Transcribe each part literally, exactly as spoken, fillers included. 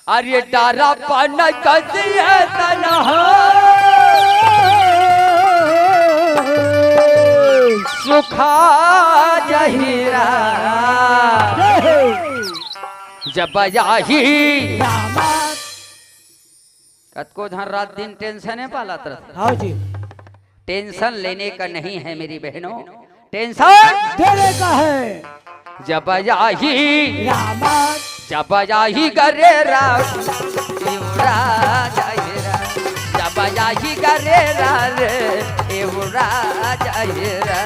अरे डरपन कसिए तनहा सुखा जहिरा। जब आही रामा। कतको झन रात दिन टेंशन पालत रहत। हाँ जी। टेंशन लेने का नहीं है मेरी बहनों, टेंशन देने का है। जब आही रामा। जब आही गरेरा, एवरा जाहिरा। जब आही गरेरा रे, एवरा जाहिरा।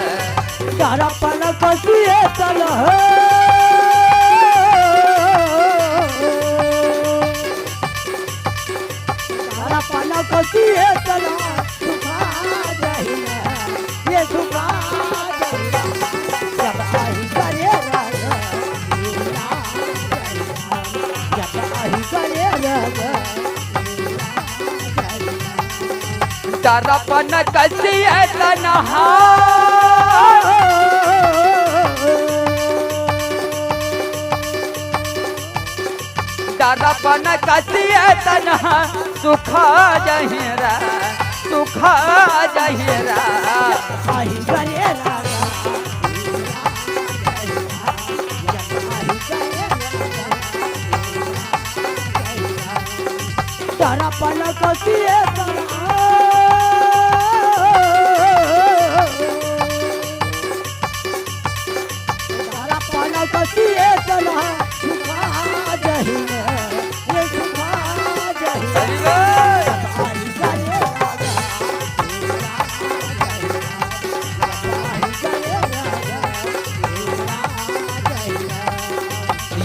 डरपन कसिए तनहा। डरपन कसिए तनहा सुखा जहिरा। ये सुखा जहिरा। जब आही करे राजा, जब आही करे राजा। डरपन कसिए तनहा। डरपन कसिए तनहा सुखा जहिरा, सुखा जहिरा। आही करे राजा। डरपन कसिए तनहा। डरपन कसिए तनहा सुखा जहिरा। ये सुखा जहिरा। हरि बोल।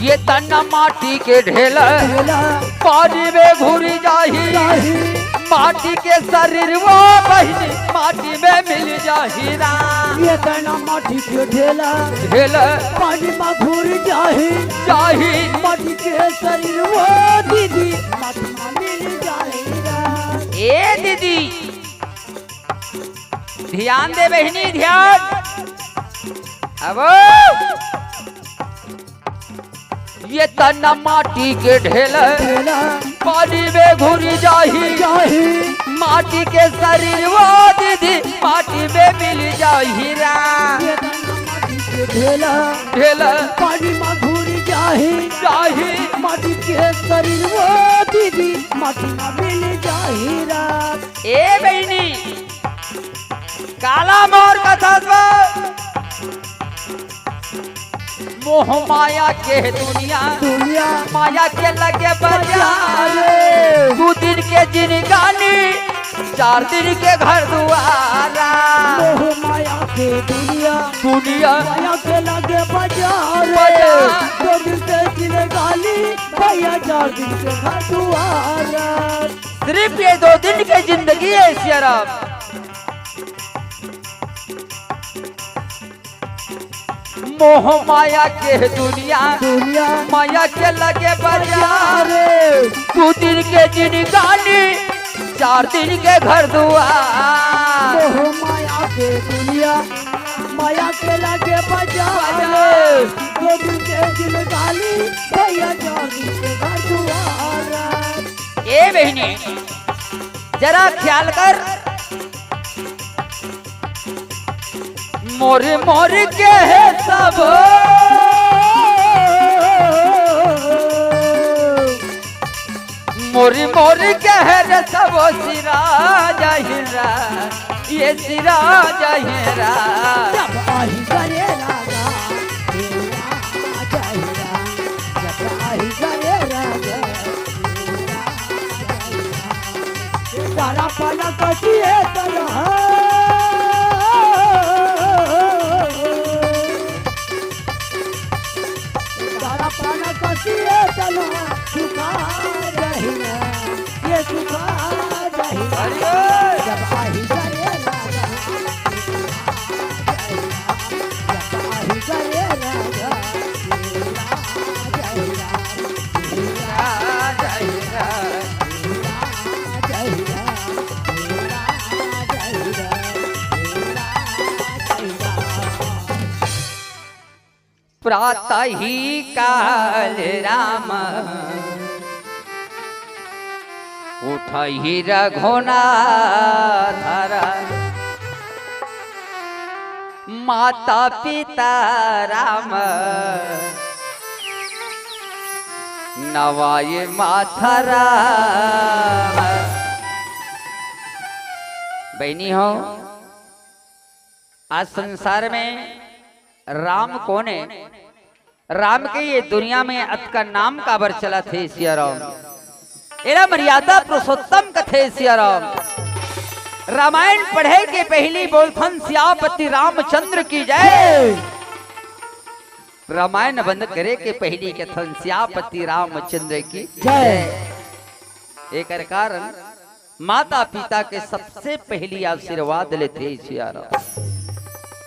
ये तन माटी के ढेला, ढेला। पानी में घुरी जाही। जाही। माटी के शरीर वो बहिनी, माटी में मिल जाही राम। ये तन माटी के ढेला, ढेला। पानी में घुरी जाही। जाही। माटी के शरीर वो दीदी, माटी में मिल जाही राम। ए दीदी, ध्यान दे बहिनी, ध्यान। अब ये तन माटी के ढेला, ढेला। पानी में घुरी जाही। जाही। माटी के शरीर वो दीदी, माटी में मिल जाही राम। ये तन माटी के ढेला, ढेला। पानी में घुरी जाही। जाही। माटी के शरीर वो दीदी, माटी में मिल जाही राम। ए बहिनी, काला मोर कथा बा। मोह माया के दुनिया, दुनिया। माया के लगे बाजार। बाजार। दू दिन के जिनगानी, चार दिन के घर दुआरा। मोह माया के दुनिया, दुनिया। माया के लगे बाजार। बाजार। दू दिन के जिनगानी, भैया चार दिन के घर दुआरा। सिर्फ ये दो दिन की जिंदगी है सिया राम। मोह माया के दुनिया, दुनिया। माया के लगे बाजार। दू दिन के जिनगानी, चार दिन के घर दुआर। मोह माया के दुनिया, माया के लगे बाजार। दू दिन के जिनगानी, भैया चार दिन के घर दुआर। ए बहिनी, जरा ख्याल कर। मोर मोर के हे सब, मोर मोर के हे रे सब सिरा जहिरा, ये सिरा जहिरा। जब आही करे राजा, सिरा जहिरा, जब आही करे राजा, तारा पाना कटिए तलहा। तारा पाना कटिए तलहा। सुखा रहिना, ये सुखा रहिना। हरि बोल। जब आही करे राजा, जब आही करे राजा, प्रातः ही काल राम उठही रघुनाथ हर माता पिता राम, नवाए माथा राम। बहिनी हो, आज संसार में राम कोन हे? राम के ये दुनिया में अतका नाम काबर चलत हे सिया राम? एला मर्यादा पुरुषोत्तम कथे सिया राम। रामायण पढ़े के पहिली बोलथन सियापति रामचंद्र की जय। रामायण बंद करे के पहिली कथन सियापति रामचंद्र की जय। एकर कारण माता पिता के सबसे पहिली आशीर्वाद लेथे सिया राम।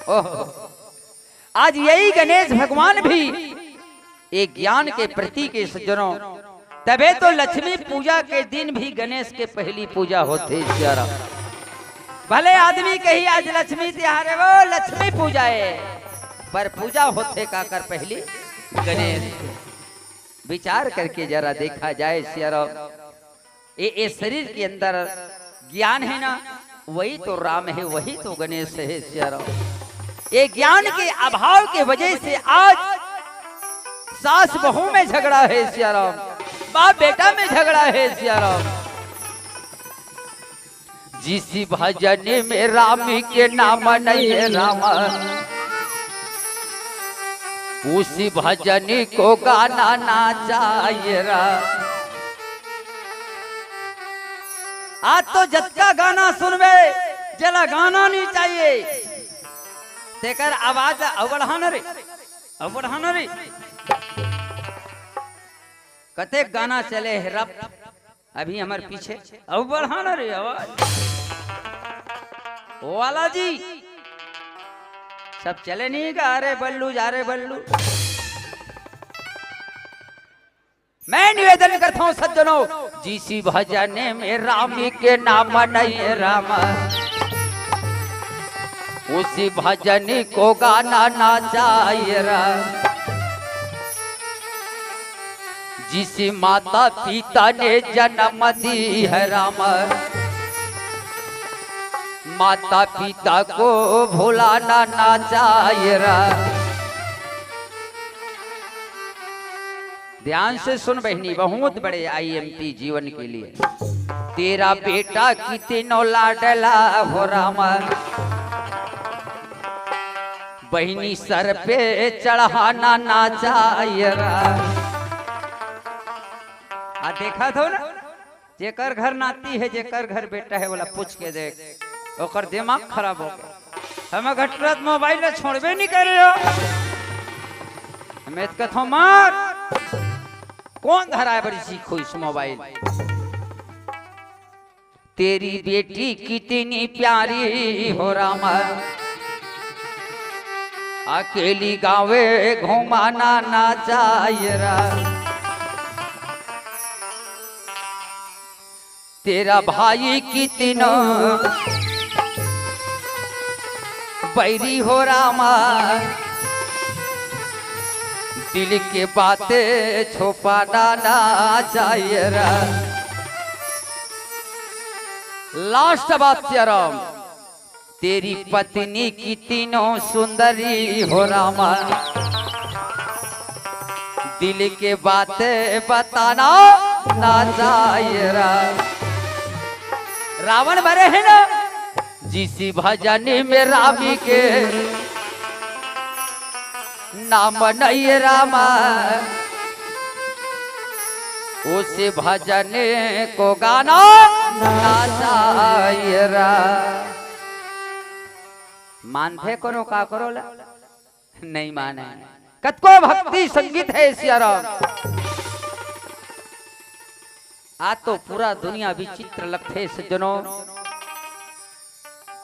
ओह, आज यही गणेश भगवान भी एक ज्ञान के प्रतीक हे सज्जनों। तभे तो लक्ष्मी पूजा के दिन भी गणेश के पहिली पूजा होथे सिया राम। भले आदमी कही आज लक्ष्मी तिहार हे, वो लक्ष्मी पूजा हे, पर पूजा होथे काकर पहिली? गणेश। विचार करके जरा देखा जाए सिया राम। ये, ये शरीर के अंदर ज्ञान हे ना, वही तो राम हे, वही तो गणेश हे सिया राम। ये ज्ञान के अभाव के वजह से आज सास बहू में झगड़ा हे सिया राम, बाप बेटा में झगड़ा हे सिया राम। जिस भजन में राम के नाम नहीं हे राम, उसी भजन को गाना ना चाहिए रा। आज तो जतका गाना सुनबे, जेला गाना नहीं चाहिए, तेकर आवाज अउ बढ़ाना रे, अउ बढ़ाना रे। कतेक गाना चले हे रप, अभी हमर पीछे अउ बढ़ाना रे आवाज। ओ वाला जी, सब चले नहीं गा रे बल्लू, जा रे बल्लू। मैं निवेदन करता हूँ सज्जनों, जिस भजन में राम के नाम नहीं हे राम, उसी भजन को गाना ना चाहिए रा। जिस माता पिता ने जन्म दी है राम, माता पिता को भुलाना ना चाहिए रा। ध्यान से सुन बहिनी, बहुत बड़े आईएमपी जीवन के लिए। तेरा बेटा कितनो लाडला हो राम, बहिनी सर पे चढ़ाना ना चाहिए रा। आ देखा थो ना, जेकर घर नाती हे, जेकर घर बेटा हे, ओला पूछ के देख, ओकर दिमाग खराब हो गया। हम घटरत मोबाइल ला छोड़बे नहीं करे हो। हम एतकथो मार, कौन धराए बड़ी सीख हुई इस मोबाइल? तेरी बेटी कितनी प्यारी हो रामा, अकेली गावे घुमाना ना चाहिए रा। तेरा भाई कितनो बैरी हो रामा, दिल के बातें छुपाना ना चाहिए रा। लास्ट बात सिया राम, तेरी पत्नी कितनो सुंदरी हो रामा, दिल के बातें बताना ना चाहिए रा। रावण मरे हे ना, जिस भजन में राम के नाम नहीं रामा, उस भजन को गाना ना चाहिए रा। मानथे कोनो काकरो ला? नहीं माने। कतको भक्ति संगीत हे सिया राम। आज तो पूरा दुनिया विचित्र लगथे सज्जनों।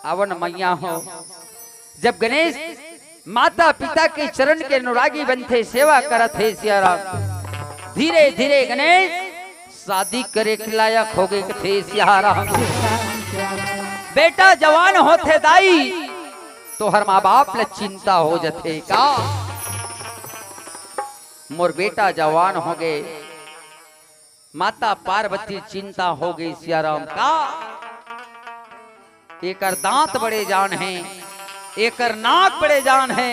अवन मैया हो, जब गणेश माता पिता के चरण के अनुरागी बनथे, सेवा करत हे सिया राम, धीरे धीरे गणेश शादी करे के लायक हो गए थे सिया राम। बेटा जवान होथे दाई, तोहर माँ बाप ल चिंता हो जथे का? मोर बेटा जवान हो गए, माता पार्वती चिंता हो गई सियाराम का। एकर दांत बड़े जान हे, एकर नाक बड़े जान हे,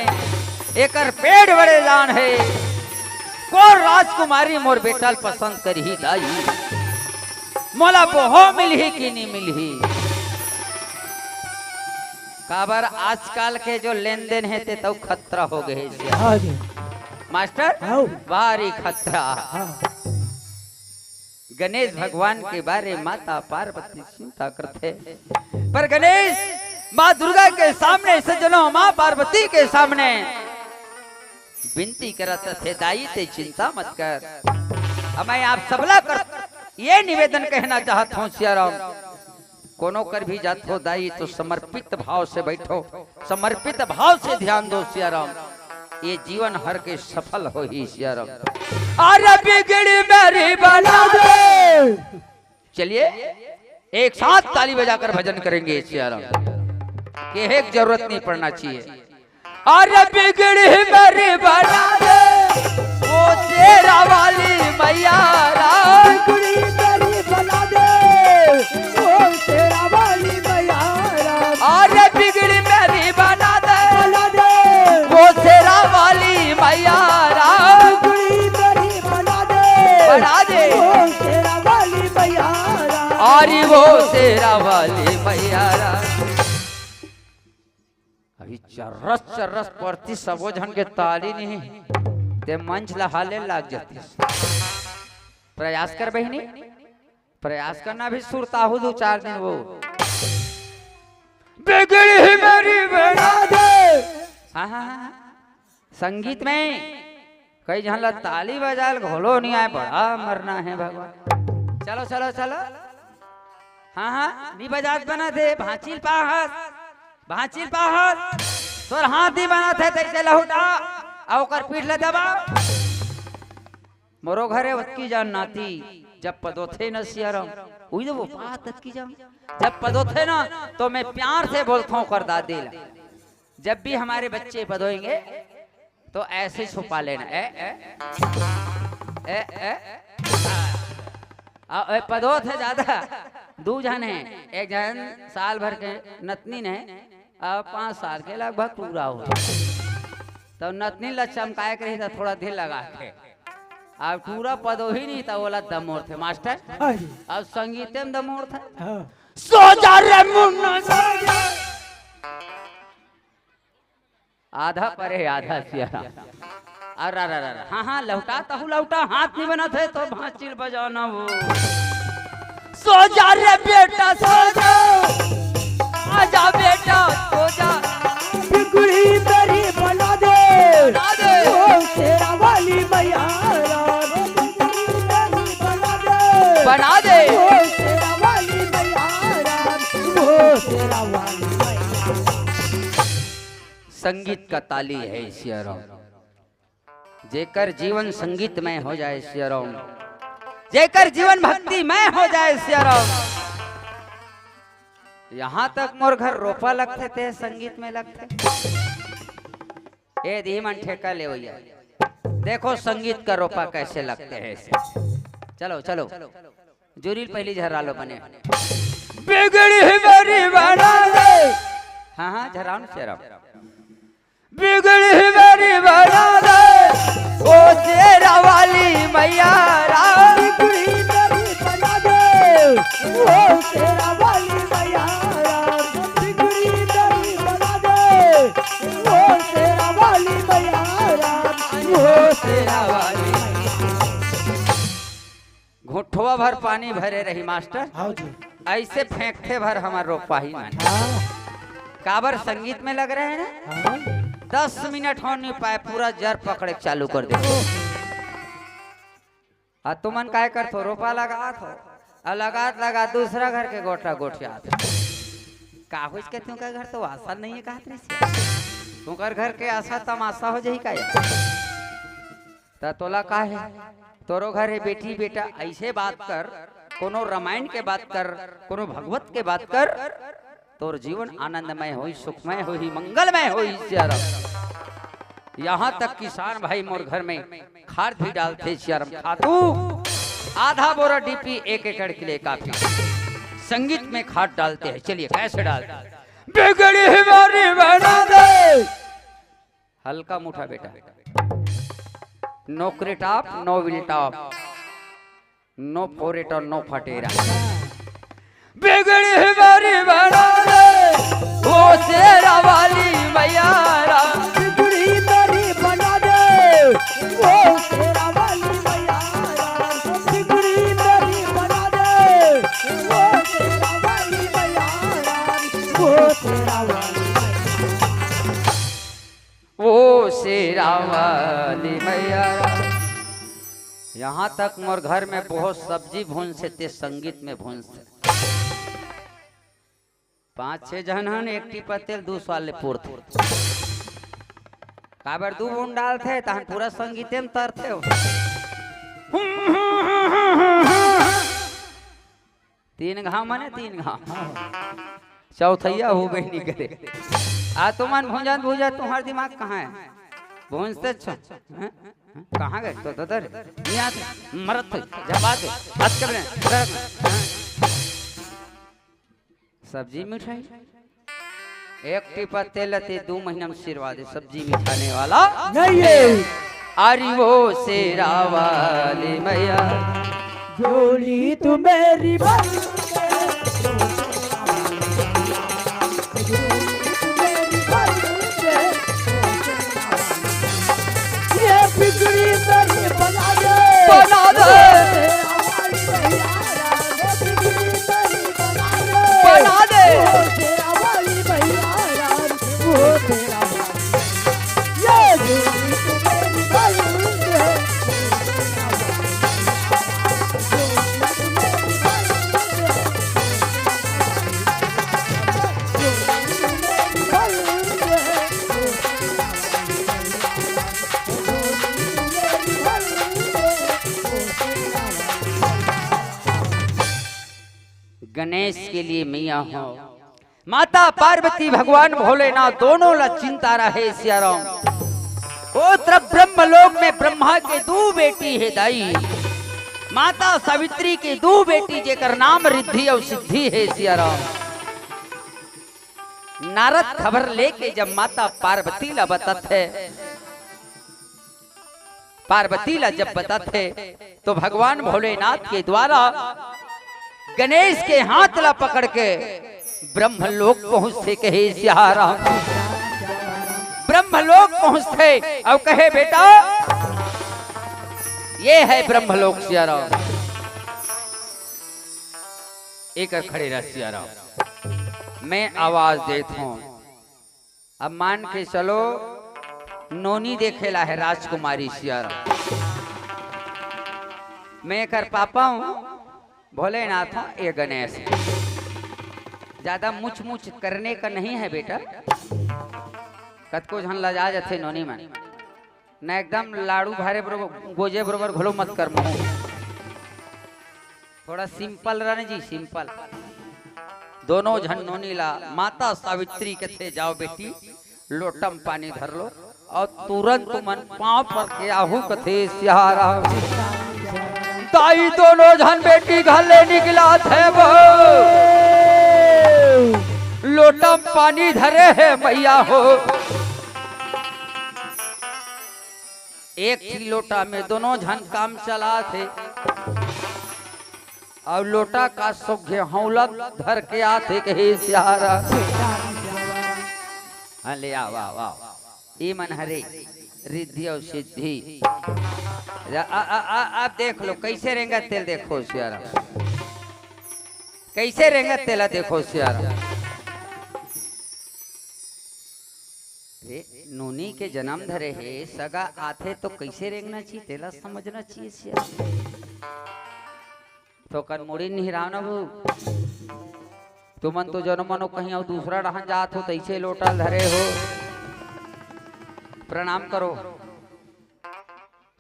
एकर पेट बड़े जान हे। कोन राजकुमारी मोर बेटा ल पसंद करही दाई? मोला बहू मिलही कि नी मिलही? काबर आजकल के जो लेन देन हे ते तउ खतरा हो गए हे। हाँ जी। मास्टर, हाँ। भारी खतरा। हाँ। गणेश भगवान के बारे माता पार्वती चिंता करथे, पर गणेश माँ दुर्गा के सामने, सज्जनों, माँ पार्वती के सामने विनती करत रथे, दाई ते चिंता मत कर। अब मैं आप सबला कर ये निवेदन कहना चाहत हूँ सियाराम, कोनो कर भी जात हो दाई तो समर्पित भाव से बैठो, समर्पित भाव से ध्यान दो सियाराम, ये जीवन हर के सफल होही सियाराम। अरे बिगड़ी मेरी बना दे। चलिए एक साथ ताली बजाकर भजन करेंगे सियाराम, कहे के जरूरत नहीं पड़ना चाहिए। अरे बिगड़ी मेरी बना दे, ओ शेरा वाली मैया राम। बिगड़ी मेरी बना दे, ओ शेरा वाली मैया राम। अरे बिगड़ी मेरी बना दे, बना दे। ओ शेरा वाली मैया राम। बिगड़ी मेरी बना दे, बना दे। ओ शेरा वाली मैया राम। अरे ओ शेरा वाली मैया राम। अभी चर्रस चर्रस पड़तिस सबो झन के ताली नहीं, ते मंच ला हाले लाग जातिस। प्रयास कर बहिनी, प्रयास करना भी सुरताहू दू चार दिन वो। बिगड़ी ही मेरी बना दे। हाँ, हाँ, हाँ, हाँ। संगीत में कई झन ला ताली बजाल घोलो नहीं आए, बड़ा मरना है भगवान। चलो, चलो, चलो। हाँ, हाँ, नी बजात बना दे, भांचिल पाहस, भांचिल पाहस। तोर हाथ नी बना थे, तैसे लहुटा, आ ओकर पीठ ले दबा। मोरो घरे ओतकी जान नाती, जब पदोथे न सियाराम, उही दे वो बात अतकी जान। जब पदोथे ना, तो मैं प्यार से बोलता हूँ कर दादी ला। जब भी हमारे बच्चे पदोएंगे, तो ऐसे छुपा लेना। ए, ए, ए, ए। आ, ए, पदोथे ज्यादा, दू झन हे, एक झन साल भर के नतनीन हे, आ, पाँच साल के लगभग टूरा हो। तो नतनीन ला चमकाए के रही, तो थोड़ा देर लगा के। अब टूरा पदोही नहीं, तो ओला दमोर थे मास्टर। हाँ जी। अब संगीते में दमोर थे। हाँ। सो जा रे मुन्ना, सो जा। आधा परे, आधा सियारा। अरे, अरे, अरे, अरे। हाँ, हाँ, लहुटा, तहु लहुटा, हाथ नहीं बना थे, तो भांचिल बजाना वो। सो जा रे बेटा, सो जा। आजा बेटा, सो जा। बिगड़ी मेरी बना दे। बना दे। ओ शेरा वाली मैया राम। बिगड़ी मेरी बना दे। बना दे। ओ शेरा वाली मैया राम। ओ शेरा वाली मैया। संगीत का ताली है सियाराम। जेकर जीवन संगीतमय हो जाए सियाराम, जेकर जीवन भक्तिमय हो जाए सियाराम। यहाँ तक मोर घर रोपा लगथे ते संगीत में लगथे। ए दिही मन ठेका ले भैया, देखो संगीत का रोपा कैसे लगते हैं। चलो, चलो, जुरील पहली झर्रा लो बने। बिगड़ी ही मेरी बना दे। हाँ, हाँ, झर्राओ ना सियाराम। बिगड़ी ही मेरी बना दे, ओ शेरा वाली मैया राम। बिगड़ी मेरी बना दे, ओ शेरा वाली मैया राम। बिगड़ी मेरी बना दे, ओ शेरा वाली मैया राम। ओ शेरा वाली मैया। घुटवा भर पानी भरे रही मास्टर। हाँ जी। ऐसे फेंकथे भर हमर रोपाही मन। हाँ। काबर संगीत में लग रहे हैं ना? हाँ। दस मिनट हो नहीं पाए, पूरा जर पकड़े के चालू कर दे। आ तुमन काय करथो, रोपा लगात हो, आ लगात लगात दूसरा घर के गोटा गोठियात हो। का होइस के तुमका घर तो आशा नहीं है, कहत रहिस। तुमकर घर के आशा तमाशा हो जाही का यार? त तोला का हे? तोरो घर हे बेटी बेटा, ऐसे बात कर, कोनो रामायण के बात कर, कोनो भगवत के बात कर, तोर जीवन आनंदमय होही, सुखमय होही, मंगलमय होही सियाराम। यहाँ तक किसान भाई मोर घर में खाद भी डालथे सियाराम खातू। आधा बोरा डीपी एक एकड़ के लिए काफी। संगीत में खाद डालते हैं, चलिए कैसे डालते हैं? बिगड़ी हमारी बना दे। हल्का मुठा बेटा, no crate up, no wheel top, no four eight और no फटेरा। बिगड़ी हमारी बना दे, ओ शेरा वाली मैया राम। बिगड़ी मेरी बना दे, ओ शेरा वाली मैया राम। बिगड़ी मेरी बना दे, ओ शेरा वाली मैया राम। ओ शेरा वाली मैया। ओ शेरा वाली मैया। यहाँ तक मोर घर में बहुत सब्जी भूंजथे, ते संगीत में भूंजथे। पांच छह झन हन, एक टीपा तेल दू सौ ले पूरथे। काबर दू बूंद डालथे, तहन पूरा संगीते में तरथे हो। तीन घाव माने तीन घाव, चौथैया होबे नहीं करे। आ तुमन भूंजत भूंजत तुम्हार दिमाग कहाँ है? भूंजते छ, हैं? कहाँ गए तो ददर? नहीं आते, मरत थे, जब आते, बात कर रहे हैं। सब्जी मिठाई, एक टीपा तेल ते दू महीना में सिरवा दे, सब्जी मिठाने वाला नहीं है। अरे वो शेरा वाली मैया। झोली तू मेरी भर दे, झोली तू मेरी भर दे। ये बिगड़ी मेरी बना दे, बना दे। ये बिगड़ी मेरी बना दे, बना दे। गणेश के लिए मैया हो, माता पार्वती भगवान भोलेनाथ दोनों ला चिंता रहे सियाराम। ओ तरफ ब्रह्मलोक में ब्रह्मा के दू बेटी हे दाई, माता सावित्री के दू बेटी जेकर नाम रिद्धि अउ सिद्धि हे सियाराम। नारद खबर लेके जब माता पार्वती ला बतात हे, पार्वती ला जब बतात हे तो भगवान भोलेनाथ के द्वारा गणेश के हाथ ला पकड़ के ब्रह्मलोक पहुंचथे कहे सियाराम। ब्रह्मलोक पहुंचथे अउ कहे बेटा ये है ब्रह्मलोक सियाराम। एकर खड़े रह सियाराम, मैं आवाज देत हूं। अब मान के चलो नोनी देखे ला है राजकुमारी सियाराम। मैं एकर पापा हूं, भोलेनाथ हूं, ये गणेश। ज्यादा मुच मुच करने का नहीं है बेटा। कतको झन लजा जथे नोनी मन। न एकदम लाड़ू भारे बरोबर, गोजे बरोबर घलो मत कर मुंह। थोड़ा सिंपल रहने जी, सिंपल। दोनों झन नोनी ला माता सावित्री कथे, "जाओ बेटी, लोटम पानी धर लो।" अउ तुरंत मन पांव पर के आहू कथे सियाराम। ताई दोनों झन बेटी घर ले निकलाथे वो, लोटम पानी धरे हे मैया हो। एक ही लोटा में दोनों झन काम चलाथे। अउ लोटा का सोघे हौला धर के आथे कहे सियाराम। हाँ, ले आओ, आओ, आओ। ई मन हरे रिद्धि अउ सिद्धि। आ, आ, आ, आ, आप देख लो, कैसे रेंगत तेला देखो सियाराम, कैसे रेंगत तेला देखो सियाराम। रे, नोनी के जन्म धरे हे, सगा आथे तो कैसे रेंगना चाहिए, तेला समझना चाहिए सियाराम। तो कन मुड़ी निहराव ना भू। तुमन तो जनो मनो कहीं अउ दूसरा डहन जात हो, तैसे लोटा धरे हो। प्रणाम करो।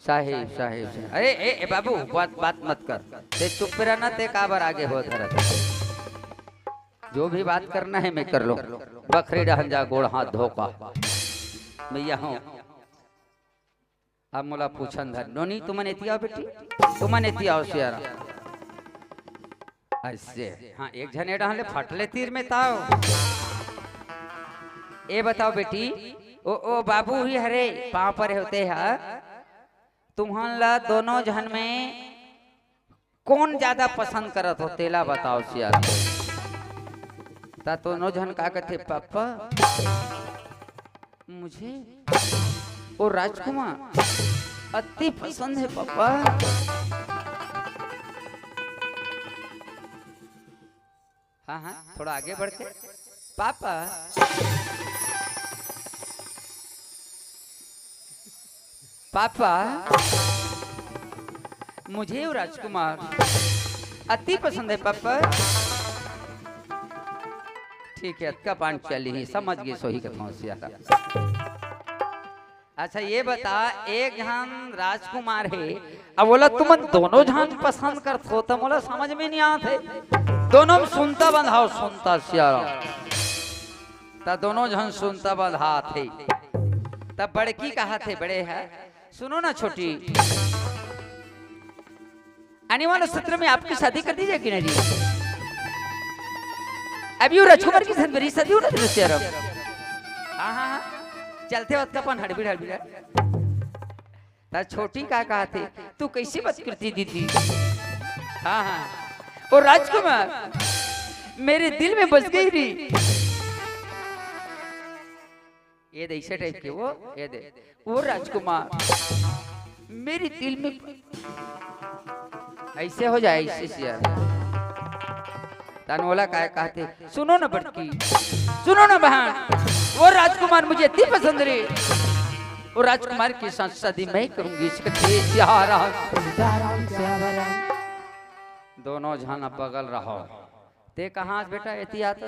साहेब, साहेब, साहेब। अरे, ए, ए, बाबू, बात, बात मत कर। ते चुप रहना, ते काबर आगे हो धरत। जो भी बात करना है, मैं कर लो। बखरी डहन जा, गोड़ हाथ धोका। मैया हूँ। अब मोला पूछन धर, नोनी, तुमन एती आओ बेटी, तुमन एती आओ सियारा। अइसे, हाँ, एक झन ए डहन ले फट ले तीर में ताव। ए बताओ बेटी, ओ, ओ बाबू ही हरे, पाँव परे होते ह, तुमन ला दोनों झन में कोन ज्यादा पसंद करत हो, तेला बताओ सियारा। त दोनों झन का कथे, पापा, मुझे वो राजकुमार अति पसंद है पापा। हाँ, हाँ, थोड़ा आगे बढ़ के। पापा, पापा, मुझे वो राजकुमार अति पसंद है पापा। ठीक है, अतका पान चली ही, समझ गए, सोही कथौं सियारा। अच्छा, ये बता, एक झन राजकुमार हे, अब बोला, तुमन दोनों झन पसंद करत हो, त मोला समझ में नहीं आत हे। दोनों में सुनता बंधाओ, सुनता सियारा। त दोनों झन सुनता बंधात हे। त बड़की कहत हे, बड़े है, सुनो ना छोटी, आने वाले सत्र में आपकी शादी कर दी जाएगी ना जी? अभी वो राजकुमार की संदरी शादी होना था सियारा। हाँ, हाँ, हाँ। चलते वक्त अपन हड़बीड़, हड़बीड़। त छोटी का कहत हे, तू कैसी बात करती दीदी? हाँ, हाँ। ओ राजकुमार, मेरे दिल में बस गई री। ये दे, इसे टाइप के वो, ये दे। वो राजकुमार, मेरे दिल में ऐसे हो जाए, ऐसे सियारा। तन बोला, काय कहत हे, सुनो ना बड़की, सुनो ना बहन, वो राजकुमार मुझे अति पसंद रे। वो राजकुमार के साथ शादी मैं करूंगी, इसके तेज सियारा। दोनों झन बगल रहो। ते कहाँ बेटा एती आत?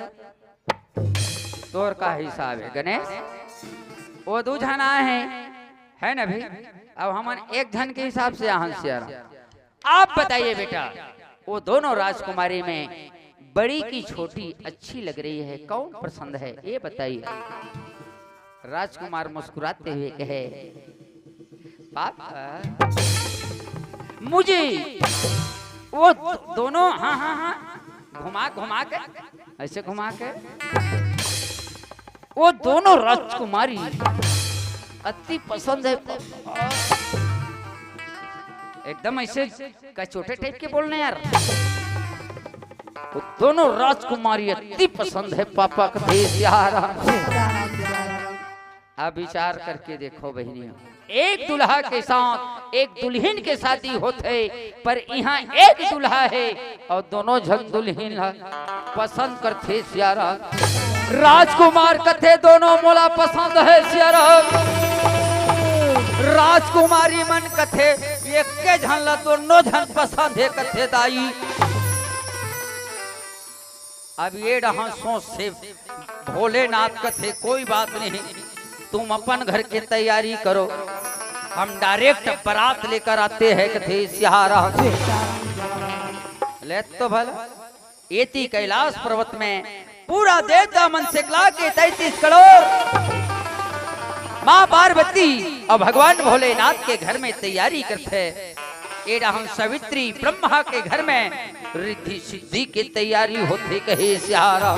तोर का हिसाब है गणेश? वो दू झन आए हैं, है ना भाई? अब हमन एक झन के हिसाब से आहन सियारा। आप बताइए बेटा, वो दोनों राजकुमारी में बड़ी की छोटी अच्छी लग रही है, कौन पसंद है, ये बताइए। राजकुमार मुस्कुराते हुए कहे, पापा, मुझे वो दोनों, हाँ, हाँ, हाँ, घुमा घुमा के, ऐसे घुमा के, वो दोनों राजकुमारी अति पसंद है। एकदम ऐसे कचोटे टाइप के बोलने यार। वो दोनों राजकुमारी अति पसंद है पापा का देश यार। अब विचार करके देखो बहनियों, एक दूल्हा के साथ एक दुल्हन के शादी होत है, पर यहाँ एक दूल्हा है और दोनों झन दुल्हन ला पसंद करथे सियारा। राजकुमार कथे दोनों मोला पसंद है सियारा। राजकुमारी मन कथे एके झन ला दोनों झन पसंद है कथे दाई। अब ये डहां सोच से भोलेनाथ कथे, कोई बात नहीं, तुम अपन घर के तैयारी करो, हम डायरेक्ट बारात लेकर आते हैं। कथे सियारा ले तो भला एती कैलाश पर्वत में पूरा देवता मन सिकला के तैंतीस करोड़ माँ पार्वती और भगवान भोलेनाथ के घर में तैयारी करते हैं। एडा हम सावित्री ब्रह्मा के घर में रिद्धि सिद्धि के तैयारी होथे कहे सियारा।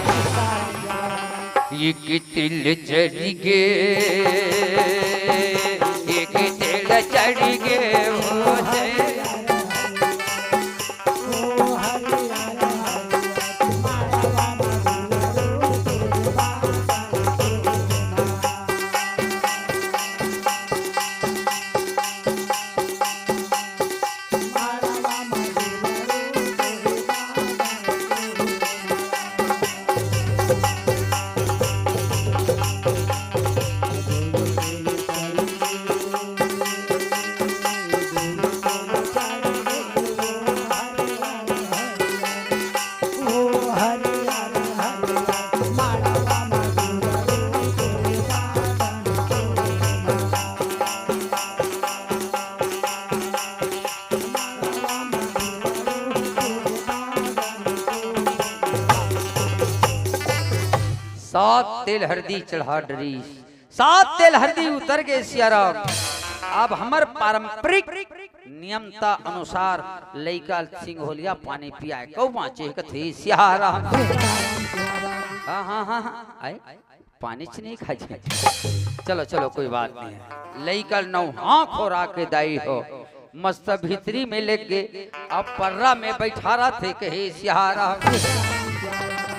एक तिल चढ़ गे, एक तिल चढ़ गे होथे। सात तेल हरदी चढ़ा डरी, सात तेल हरदी उतर गे सियाराम। अब हमर पारंपरिक नियमता अनुसार लइका ल सिंघोलिया पानी पियाए। कउ बाँचे हे कथे सियाराम। हाँ, हाँ, हाँ, हाँ। आए, पानी च नहीं खाए। चलो, चलो, कोई बात नहीं हे। लइका ल नउहा खोरा के दाई हो, मस्त भीतरी में लेके अब पर्रा में बइठारथे कहे सियाराम।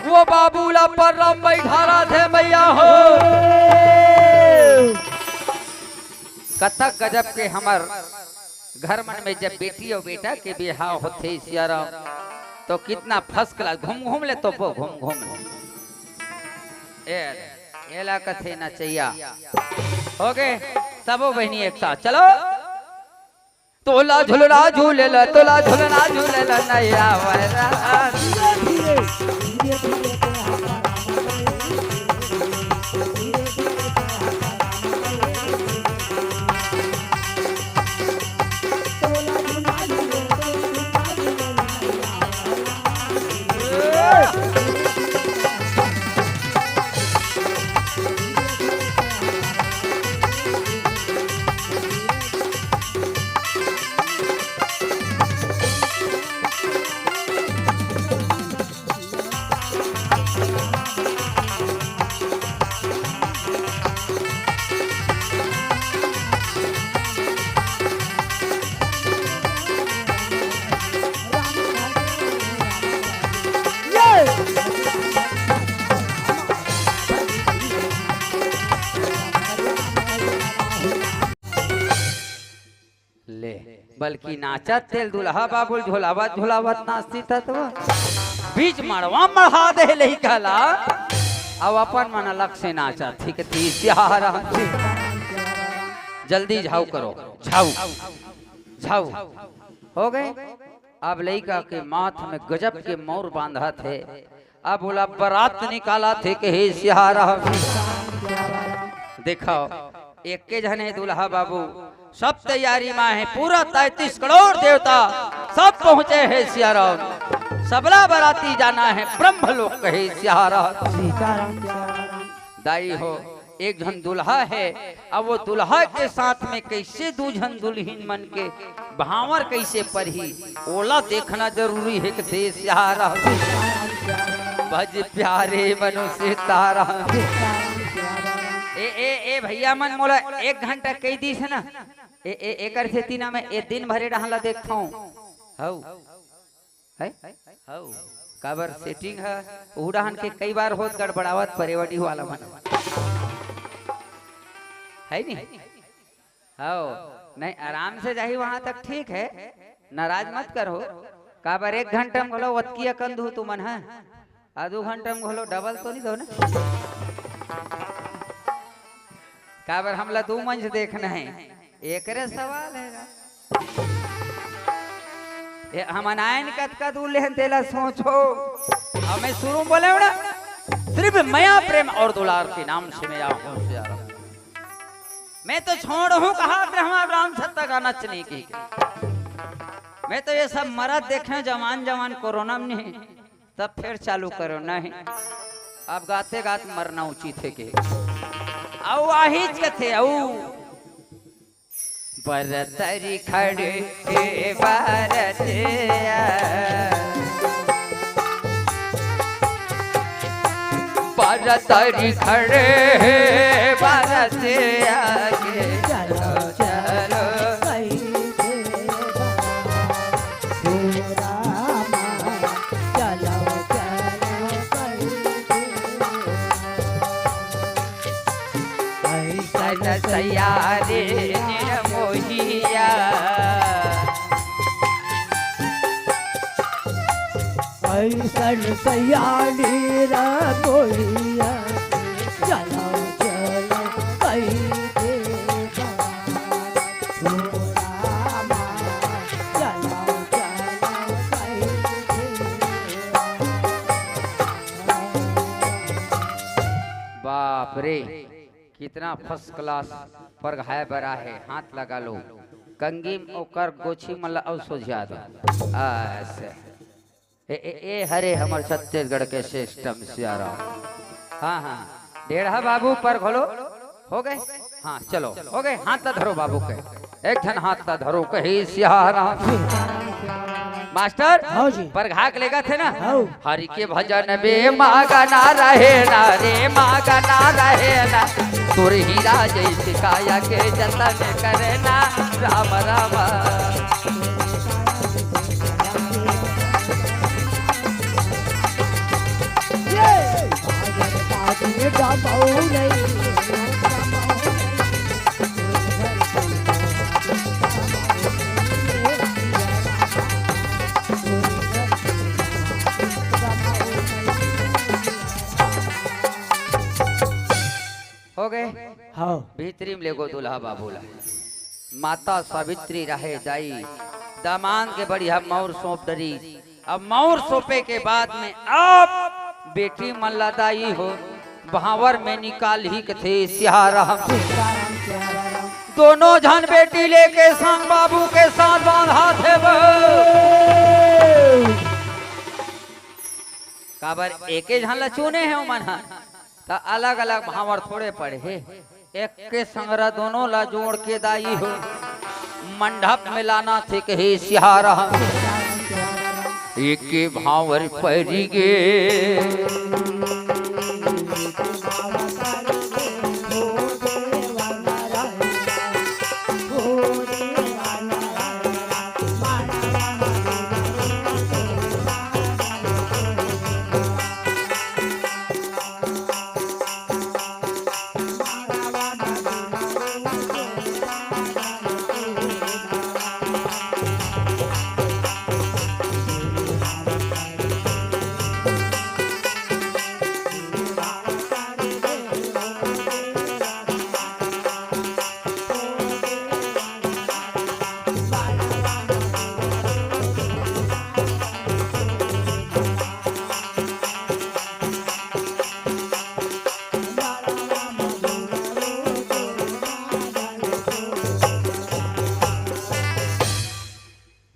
वो बाबू ला पर्रा में बइठारथे भइया हो। कतक गजब के हमर घर मन में जब बेटी अउ बेटा के बिहाव होथे सियाराम, तो कितना first class घूम घूम ले तो वो घूम घूम ले। ए, एला कथे नचैया। होगे, सबो बहिनी एक साथ चलो। तोला झुलना झूलेला, तोला झुलना झूलेला, नैया वैरा। ले, बल्कि नाचत तेल दुल्हा बाबू ल झोलावत झोलावत नाचती तत्व बीच मड़वा मढ़ा दे लइका ला। अब अपन मन अलग से नाचत, ठीक, तीस ग्यारह। जल्दी झाऊ करो, झाऊ, झाऊ। होगे। अब लइका के माथ में गजब के मौर बांधत हे। अब ओला बरात निकालथे कहे सियाराम। देखव, एके झन हे दुल्हा बाबू, सब तैयारी मा हे, पूरा तैंतीस करोड़ देवता सब पहुंचे हे सियाराम। सबला बराती जाना हे ब्रह्मलोक कहे सियाराम। दाई हो, एक झन दुल्हा हे, अब वो दुल्हा के साथ में कइसे दू झन दुल्हिन मन के भांवर कइसे परही, ओला देखना जरूरी हे कथे सियाराम। भज प्यारे मनुष्य तारा। ए, ए, ए भइया मन मोला एक घंटा कहि दिस हे ना, ए, ए, एकर सेती ना मैं ए दिन भरे डहन ला देखथंव। हऊ। हे? हऊ। काबर setting ह उहू डहन के कई बार होत गड़बड़ावत परेवड़ी वाला मन। हे नी? हऊ। नहीं, आराम से जाही वहां तक ठीक हे, नाराज मत करहू। काबर एक घंटा में घलो ओतकी अकन दू तुमन ह, आ दू घंटा में घलो double तो नहीं दो ना। काबर हमला दू मंच देखना हे, एकरे सवाल हे गा। ए, हमन आयन कतका दूर ले हन तेला सोचो। अब मैं शुरू में बोले हूं ना, सिर्फ मया प्रेम और दुलार के नाम से मैं आऊं सियाराम। मैं तो छोड़हूं कहा ब्रह्मा राम सत्ता का नचने की। मैं तो ये सब मरत देखे जवान जवान कोरोना में नहीं, तब फिर चालू करो नहीं। अब गाते गात मरना उचित हे के। अउ आहिच कथे अउ बरतरी खड़े हे बरतिया। बरतरी खड़े हे बरतिया के। चलो, चलो। ऐसन सैया रे निर्मोहिया। ऐसन सैया रे निर्मोहिया। चलो, चलो, कई दे बाप रे, कितना first class परघाय बर आहे, हाथ लगा लो। कंगीम ओकर गोछी मन ल अउ सोझिया दो। अस। ए, ए, ए, हरे हमर छत्तीसगढ़ के system सियाराम। हाँ, हाँ, डेढ़ा बाबू पर घलो हो गए। हाँ, चलो, हो गए, हाथ ला धरो बाबू के। एक ठन हाथ ला धरो कहे सियाराम। मास्टर, हाँ जी। परघा के लेगथे ना? हाँ। हरि के भजन में मगन रहे ना रे, मगन रहे ना। तोर हीरा जैसे काया के जतन करे ना, राम राम। हो गए। हाँ। भीतरी में लेगो दूल्हा बाबू ला। माता सावित्री रहे दाई, दामाद के बढ़िया मौर सौंप डरी। अब मौर सौंपे के बाद में अब बेटी मन ला दाई हो, भांवर में निकालही कथे सियाराम। दोनों झन बेटी लेके संग बाबू के साथ बांधाथे बे। काबर एके झन ला चुने हे ओमन ह, त अलग-अलग भांवर थोड़े पड़े हे। एक के संगरा दोनों ला जोड़ के दाई हो, मंडप में लाना थे कहे सियाराम। एके भांवर परि गे।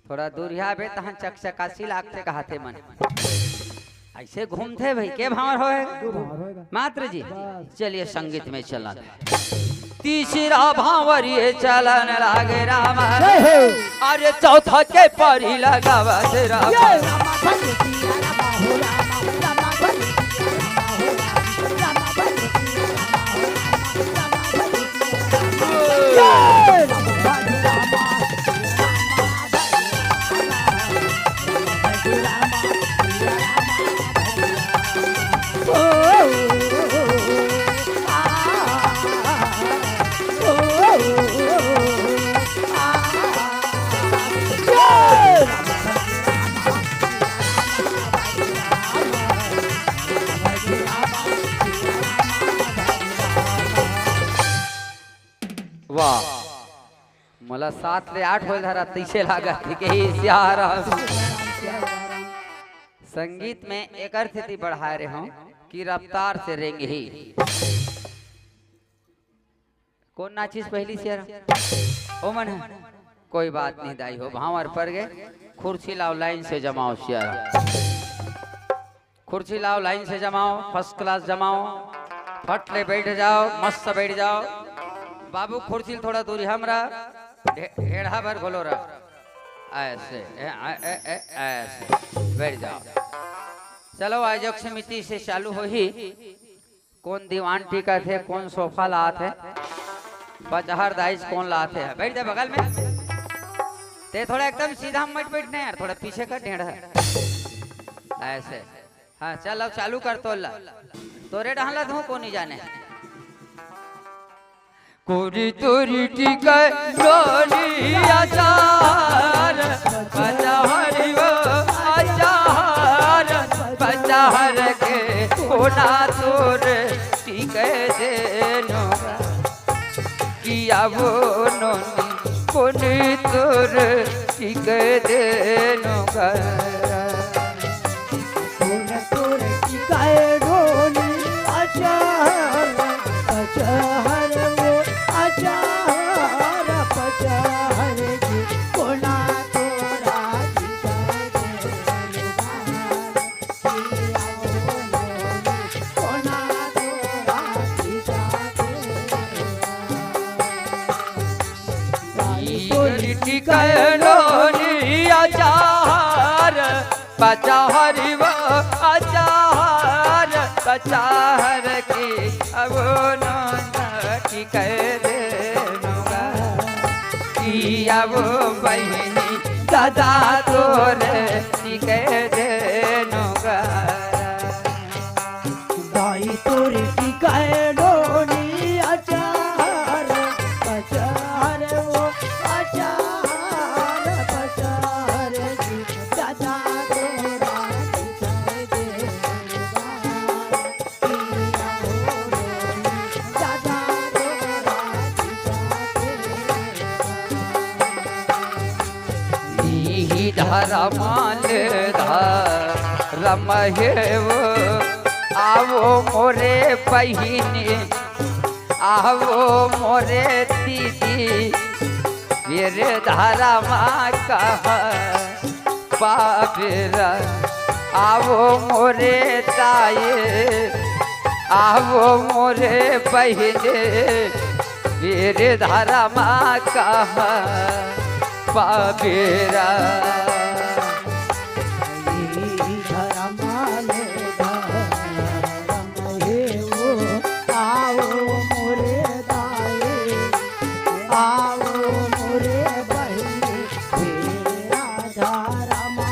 थोड़ा दूरिहा बे, तहन चकचकासी लागथे कहाथे मन। ऐसे घूमथे भाई, के भांवर होए? दू भांवर होएगा। मात्र जी, बस। चलिए संगीत में चला। तीसरा भांवर ये चलन लागे राम। जय हो। अरे चौथा के परी लगावत राम। जय। वाह, मोला सात ले आठ होल धरा तइसे लागत हे कि सियाराम। संगीत में एकर स्थिति बढ़ाए रहे हूँ कि रफ्तार से रेंगही। कौन नाचिस पहली सियाराम? ओ मन है? कोई बात नहीं दाई हो, भांवर पर गए। खुर्सी लाओ, लाइन से जमाओ सियाराम। खुर्सी लाओ, लाइन से जमाओ, फर्स्ट क्लास जमाओ, फट ले बैठ जाओ, मस्त बैठ जाओ। बाबू खुर्सी ल थोड़ा दूरी हमरा ढे-, ढेढ़ा भर घोलो रहा। ऐसे, ए, ए, ए, ए, ऐसे बैठ जाओ। चलो, आयोजक समिति से चालू होही। कौन दीवान टिकत हे, कौन सोफा लात हे, पचहर दाइस कौन लात हे, बैठ जा बगल में। ते थोड़ा एकदम सीधा मत बैठने यार, थोड़ा पीछे कर ढेढ़ा। ऐसे। हाँ, चल अब चालू कर तोला। तोरे डहला धो कोनी जाने। कोरी तोरी टिकै नोनी अचार, पचहरी वो अचार, पचहर के कोना तोर टिकै देनो। किया वो नोनी कोनी तोर टिकै देनो गा। तोर, तोर टिकै नोनी अचार, पचहर वो अचार, पचहर के कोना तोरा टिकै देनो गा। कैलोनी अचार, पचारी वो अचार, पचार की अब नोना की कह देनुगा। कि अब बहिनी दादा तोरे की कह देनुगा। दाई तोरी की कैलोनी अचार, अचार वो अचार, अचार की दादा तोरा की कह देनुगा। इही धरम ले धरम हे वो, आवो मोरे बहिनी, आवो मोरे दीदी, मेरे धरम कह पाबेरा। आवो मोरे ताये, आवो मोरे बहिने, मेरे धरमा कहा पाबेरा। धरमा ले धरम हे वो, आवो मोरे ताये, आवो मोरे बहिने, तेरा धरमा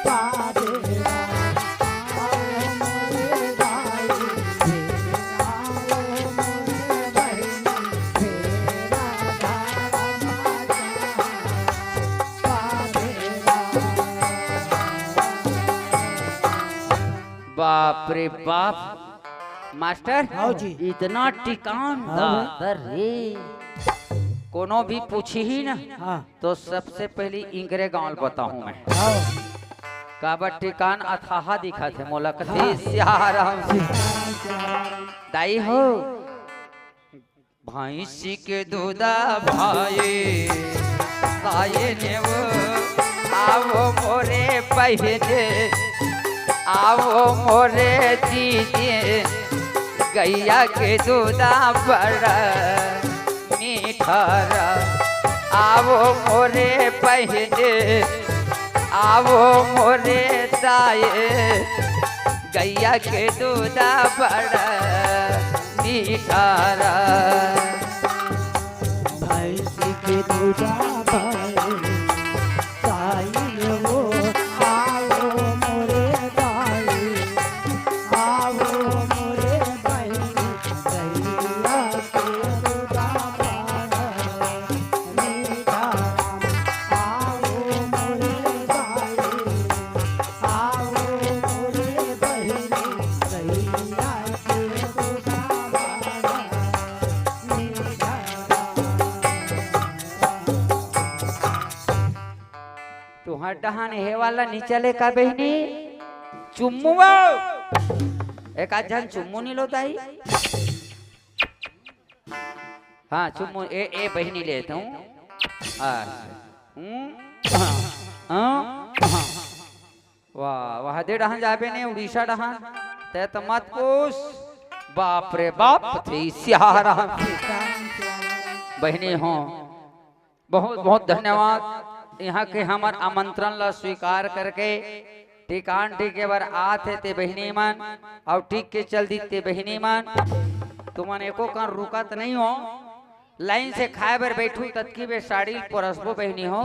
पाबेरा। बाप रे बाप। मास्टर, हाँ जी। इतना टिकान हाँ। दादर रे। कोनो भी पूछही ना, हाँ। तो सबसे पहली इंगरे गांव बताहूं मैं। हाँ। काबर टिकान अथाहा दिखत हे मोला कथे हाँ। सियाराम। दाई हो, भैंसी के दूधा भाई, ताये ने वो, आवो मोरे बहिने, आवो मोरे दीदी, गैया के दूधा बड़ा मीठा रा। आवो मोरे बहिने, आवो मोरे ताये, गैया के दूधा बड़ा मीठा रा। भैंसी के दूधा बड़ा ताये वो, आवो मोरे ताये, आवो मोरे बहिने, गैया के दूधा बड़ा मीठा। आवो मोरे ताये, आवो मोरे बहिने, गैया के दूधा बड़ा मीठा। तुहर डहान हे वाला नी चले का बहिनी? चुम्मू वो। एक आध झन चुम्मू नी लो दाई। हाँ, चुम्मू, ए, ए बहिनी लेत हूँ। हाँ। हम्म? हाँ। हाँ। वाह, वाह, दे डहान जाबे ने, उड़ीसा डहान। ते तो मत पूछ। बाप रे बाप, थे सियाराम। बहिनी हो, बहुत बहुत धन्यवाद, यहाँ के हमर आमंत्रण ला स्वीकार करके टिकान टिके बर आत हे ते बहिनी मन, अउ टिक के चल दी ते बहिनी मन। तुमन एको कन रुकत नहीं हो, लाइन से खाए बर बैठू ततकी बे साड़ी परसबो बहिनी हो।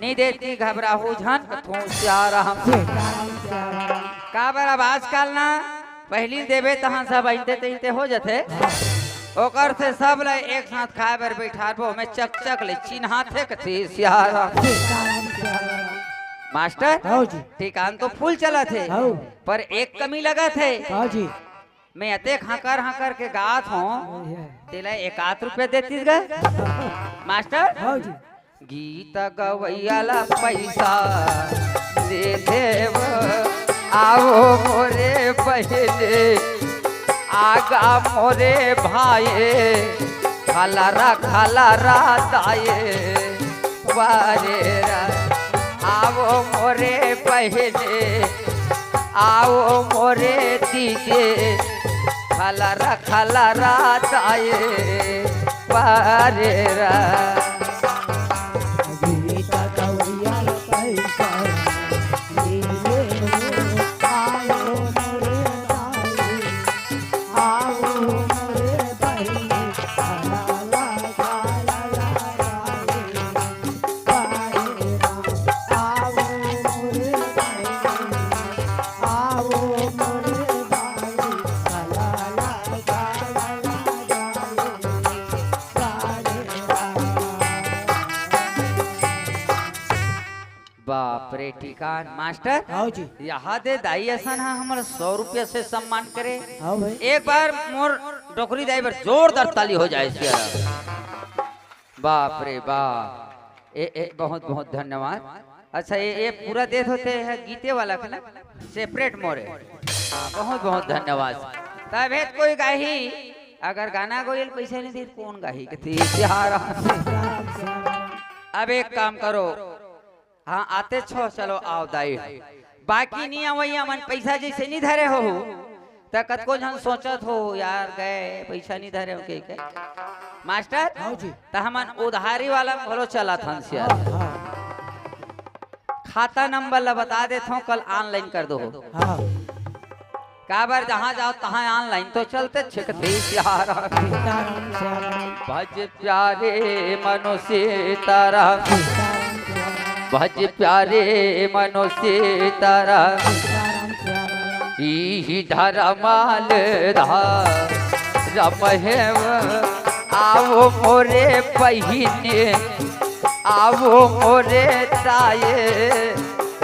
नी देती घबराहू झन कथू सियाराम। काबर अब आजकल ना पहिली देबे तहाँ सब अइते तइते हो जथे। ओकर से सब ल एक साथ खाए बर बइठारबो, ओमे चकचक ले चिन्हाथे कथे सियाराम। मास्टर, हौ जी। टिकान तो फुल चलत हे, हौ। पर एक कमी लगत हे। हौ जी। मैं अतेक हंकर हंकर के गात हूँ, तेला एक आध रुपया देतीस गा। मास्टर, हौ जी। गीत गवैया ला पैसा दे देव, आवो मोरे बहिने, आगा मोरे भाई, खलरा खलरा दाए, वारे रा, आवो मोरे बहिने, आवो मोरे दीदी, खलरा खलरा दाए, अरे रा। बाप रे, टिकान मास्टर। हाँ जी। यहाँ दे दाई असन हा हमर सौ रुपया से सम्मान करे। हाँ भाई। एक बार मोर डोकरी दाई बर जोरदार ताली हो जाए सियारा। बाप रे बाप, ए, ए, बहुत बहुत धन्यवाद। अच्छा, ये, ये पूरा देत होते हैं गीते वाला के ना, सेपरेट मोरे। हाँ, बहुत बहुत धन्यवाद। तभे त कोई गाही, अगर गाना गोयल पैसा नहीं दे, कौन गाही? कथी सियारा। अब एक काम करो, हाँ, आते छो, चलो आओ दाई। बाकी नहीं आवैया मन पैसा जैसे नहीं धरे हो, त कतको झन सोचत हो, "यार, गए, पैसा नहीं धरे हो," के, के। मास्टर, हाँ जी। त हमन उधारी वाला में घलो चलत हन सियारा। हाँ, हाँ। खाता नंबर ला बता देत हूँ, कल online कर दो। हाँ। काबर जहाँ जाओ तहाँ online तो चलते छिकती सियारा। सीताराम, सियाराम। भज प्यारे मनो सीताराम। सीताराम, सियाराम। भज प्यारे मनो सीताराम। सीताराम, सियाराम। इही धरमाल धरम हेव। आवो मोरे बहिनी, आवो मोरे ताये,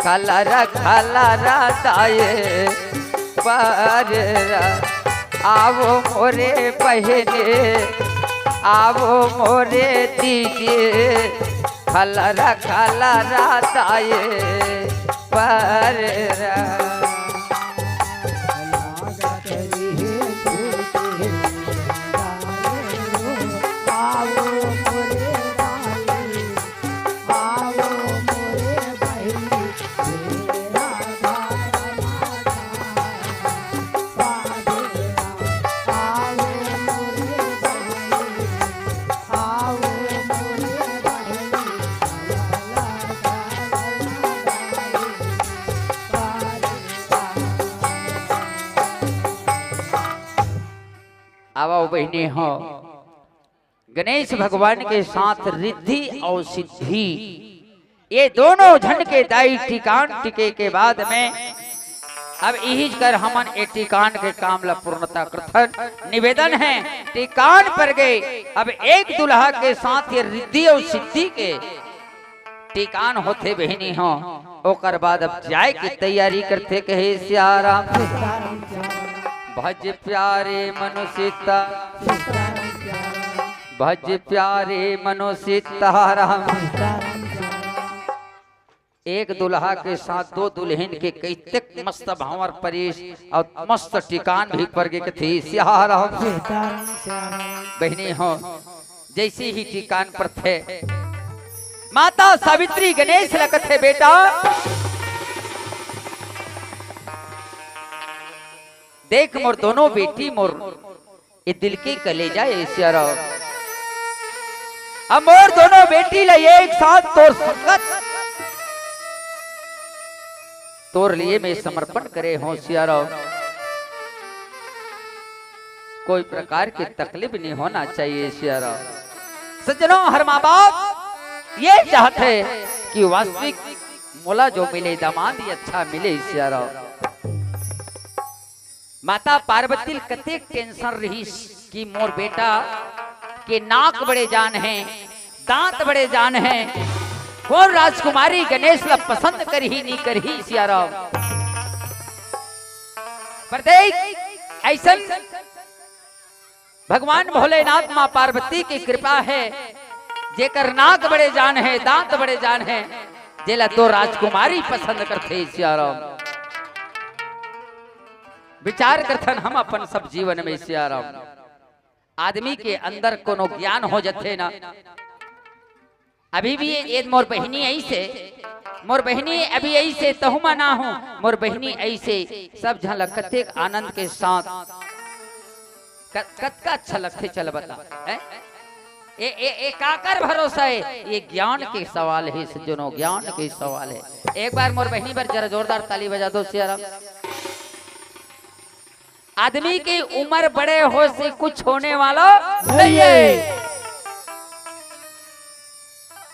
कलर कलर ताये पर। आवो मोरे बहिनी, आवो मोरे दीदी, कलर कलर ताये पर। आवो बहिनी हो, गणेश भगवान के साथ रिद्धि अउ सिद्धि, ये दोनों झन के दाई टिकान टिके के बाद में अब इही कर हमन ए टिकान के काम ला पूर्णता करथन। निवेदन है, टिकान पर गए, अब एक दुल्हा के साथ ये रिद्धि अउ सिद्धि के टिकान होथे बहिनी हो, ओकर बाद अब जाए के तैयारी करथे कहे सियाराम। भज प्यारे मनो सीता, भज प्यारे मनो सीताराम। एक दुल्हा के साथ दो दुल्हन के कतेक मस्त भांवर परेस अउ मस्त टिकान भी पर गे कथे सियाराम। बहिनी हो, जैसे ही टिकान परथे, माता सावित्री गणेश ल कथे, "बेटा, देख मोर दोनों बेटी, मोर ये दिल के कलेजा ए सियाराम, अब मोर दोनों बेटी ल एक साथ तोर संगत, तोर लिए मैं समर्पण करे हों सियाराम, कोई प्रकार की तकलीफ नहीं होना चाहिए सियाराम।" सज्जनों, हर माँ बाप ये चाहथे कि वास्तविक मोला जो मिले दामाद, ये अच्छा मिले सियाराम। माता पार्वती ल कतेक tension रहिस कि मोर बेटा के नाक बड़े जान हे, दांत बड़े जान हे, कोन राजकुमारी गणेश ल पसंद करही, नी करही सियाराम। पर देख, अइसन भगवान भोलेनाथ माँ पार्वती के कृपा हे, जेकर नाक बड़े जान हे, दांत बड़े जान हे, जेला तो राजकुमारी पसंद करथे सियाराम। विचार करथन हम अपन सब जीवन में सियाराम। आदमी के अंदर कोनो ज्ञान हो जथे ना, अभी भी ये मोर बहिनी अइसे, मोर बहिनी अभी अइसे, तहु मा ना हो, मोर बहिनी अइसे, सब झन ल कतेक आनंद के साथ क-, कतका अच्छा लगथे, चल बता, हैं? ए, ए, ए, काकर भरोसा हे? ये ज्ञान के सवाल हे सज्जनों, ज्ञान के सवाल हे। एक बार मोर बहिनी बर जरा जोरदार ताली बजा दो सियाराम। आदमी की उम्र बड़े हो से कुछ होने वाला नहीं है।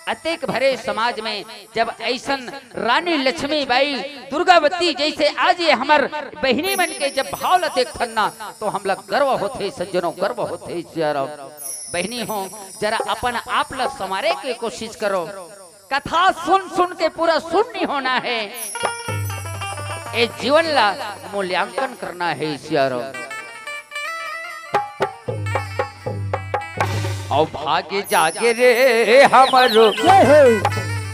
अतेक भरे समाज में जब ऐसन रानी लक्ष्मीबाई, दुर्गावती जैसे आज ये हमर बहिनी मन के जब भाव ल देखथन ना, तो हमला गर्व होथे सज्जनों, गर्व होथे सियाराम। बहिनी हो, जरा अपन आप ल संवारे के कोशिश करो। कथा सुन सुन के पूरा सुन नहीं होना है, ए जीवन ला मूल्यांकन करना है सियाराम। अउ भागे जागे रे हमरो, जय हो।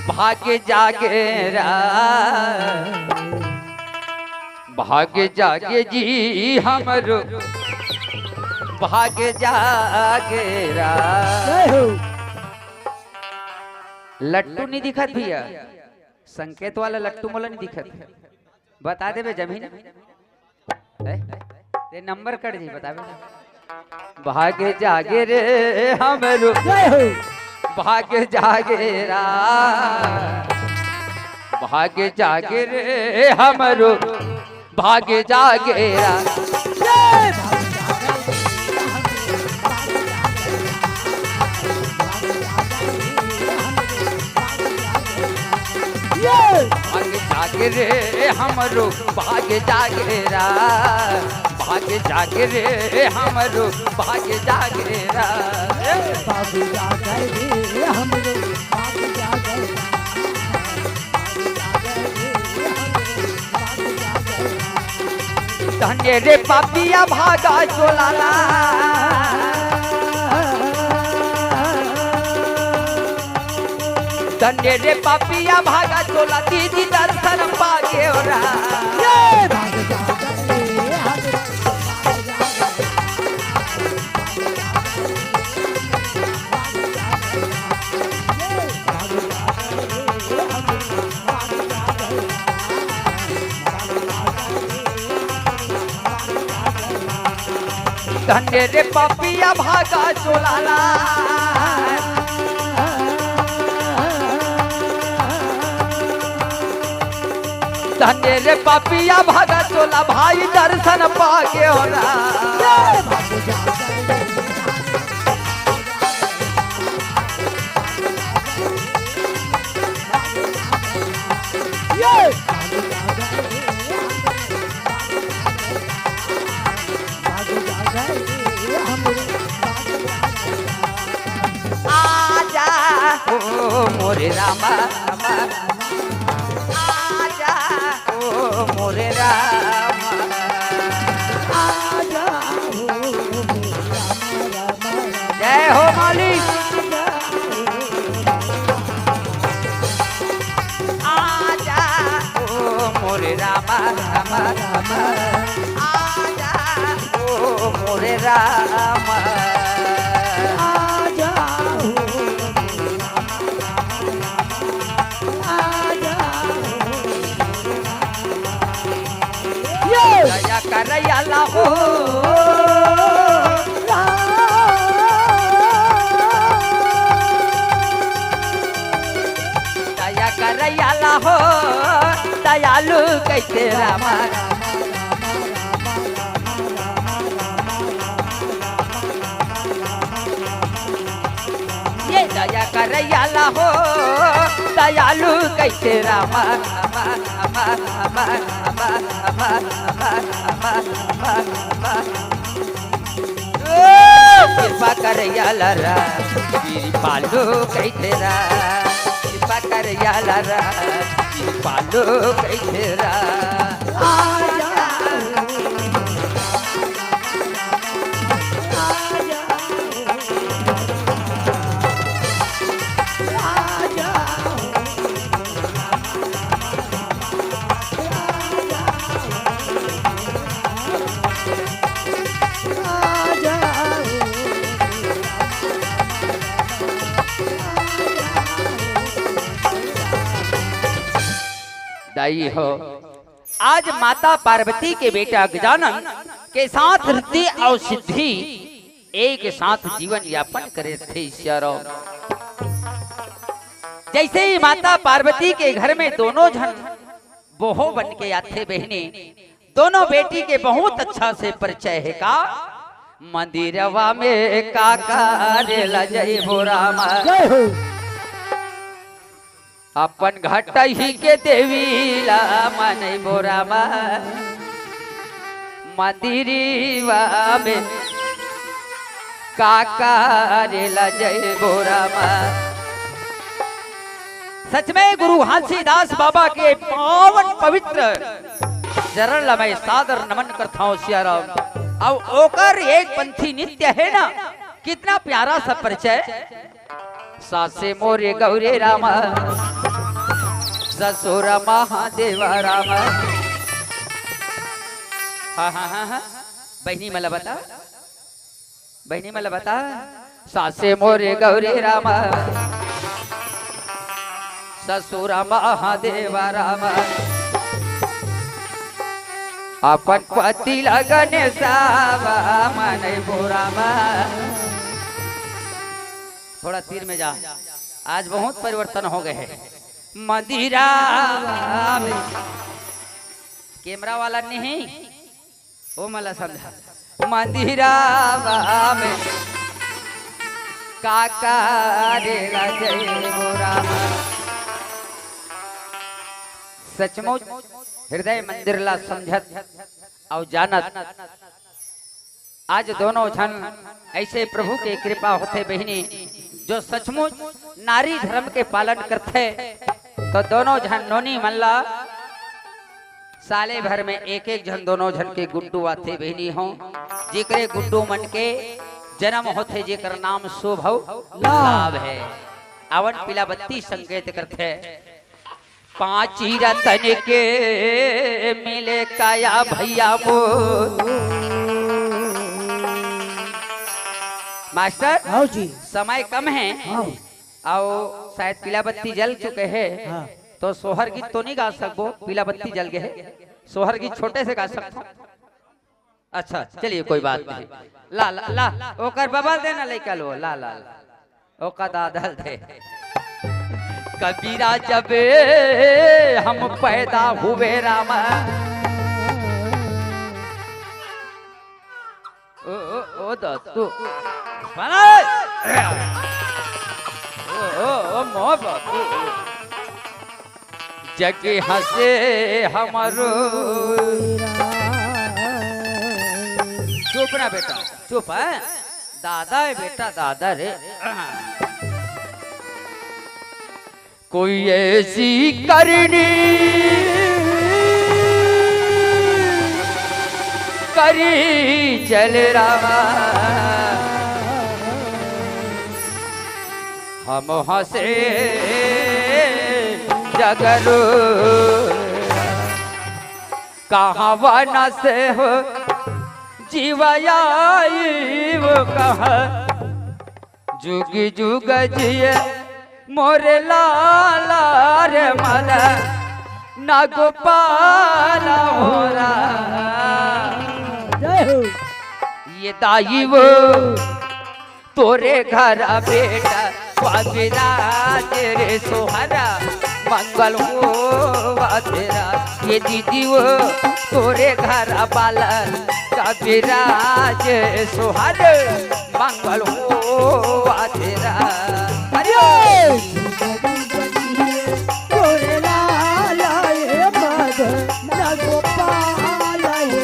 भागे जागे रा, भागे जागे जी हमरो, भागे जागे रा। जय हो। लट्टू नहीं दिखत भैया, संकेत वाला लट्टू मोला नहीं दिखत। बता देबे जमीन। ए? ते नंबर कट जी, बताबे। भागे जागे रे हमरो, जय हो। भागे जागे रा, भागे जागे रे हमरो, भागे जागे रा। जय। भाग जागे रे हमरो, भाग जागे रा, भाग जागे रे हमरो, भाग जागे रा। ए, भाग जागे रे हमरो, भाग जागे रा। धन्य रे पापिया भागा चोलाला। धन्य रे पापिया भागा चोला, दीदी दर्शन पागे ओरा। ये भाग जा, धन्य रे पापिया भागा चोलाला। धन्य रे पापिया भागा चोला, भाई दर्शन पागे ओरा। आजा ओ मोरे रामा, रामा, आजा ओ मोरे रामा, आजा ओ मोरे रामा, रामा, जय हो मालिक। आजा ओ मोरे रामा, रामा, रामा, आजा ओ मोरे रामा, आजा ओ मोरे रामा, रामा, रामा, आजा ओ मोरे रामा। ये दया करैया ला हो, दया करैया ला हो, दयालु कैसे रामा। ये दया करैया ला हो, दयालु कैसे रामा। कृपा करैया ला रा, कृपालु कैसे रा। कृपा करैया ला रा, कृपालु कैसे रा। आजा। दाई हो, आज माता पार्वती के बेटा गजानन के साथ रिद्धि अउ सिद्धि एक साथ जीवन यापन करे थे सियाराम। जैसे ही माता पार्वती के घर में दोनों झन बहू बन के आथे बहिनी, दोनों बेटी के बहुत अच्छा से परिचय हे का। मंदिरवा में का करे ला जइबो रामा, जय हो। अपन घटही के देवी ला मनइबो रामा। मंदिरवा में का करे ला जइबो रामा। सच में गुरु घासीदास बाबा के पावन पवित्र चरण ला मैं सादर नमन करथौं सियाराम। अउ ओकर एक पंथी नृत्य हे ना, कितना प्यारा सा परिचय। सासे मोरे गौरे रामा, ससुर महादेव रामा। हाँ, हाँ, हाँ, हाँ। बहिनी मला बता, बहिनी मला बता। सासे मोरे गौरे रामा, ससुर महादेव रामा। अपन पति लगन सावा मनइबो रामा। थोड़ा तीर में जा, आज बहुत परिवर्तन हो गए हे। मंदिरवा में कैमरा वाला नहीं, ओ मला समझा। मंदिरवा में का करे ला जइबो रामा। सचमुच हृदय मंदिर ला समझत अउ जानत आज दोनों झन ऐसे प्रभु के कृपा होथे बहिनी, जो सचमुच नारी धर्म के पालन करथे, तो दोनों झन नोनी मन ला साले भर में एक एक झन दोनों झन के गुड्डू आथे बहिनी हो, जेकरे गुड्डू मन के जन्म होथे, जेकर नाम शुभ अउ लाभ हे। आवन पीला बत्ती संकेत करथे। पांची रतन के मिले काया भैया मोर। मास्टर, हाँ जी। समय कम हे। हाँ। अउ शायद पीला बत्ती जल चुके हे। हाँ। तो सोहर गीत तो नहीं गा सकबो, पीला बत्ती जल गए हे। सोहर गीत छोटे से गा सकथों। अच्छा, चलिए, कोई बात नहीं। ला, ला, ला, ओकर बबल दे ना, लइका लो, ला, ला, ला। ओकर दादल दे। कबीरा जबे हम पैदा हुए रामा। ओ, ओ, ओ, दत्तू। बना। ओ, ओ, ओ, मो बाबू। जग हंसे हमरो। चुप ना बेटा, चुप, हैं? दादा हे बेटा, दादा रे। कोई ऐसी करनी करी चल रामा। हम हंसे जगरो। कहाँ वनस हो जीव आइब कहाँ। जुग जुग जिए मोरे लाला रे मल ना गोपाल हो राम। जय हो। ये दाई वो तोरे घर बेटा स्वामी राज रे सोहरा मंगल हो तेरा। ये दीदी वो तोरे घर बाल कविराज सोहर मंगल हो तेरा। अरे तोरे लाला ए मदन गोपाल हो।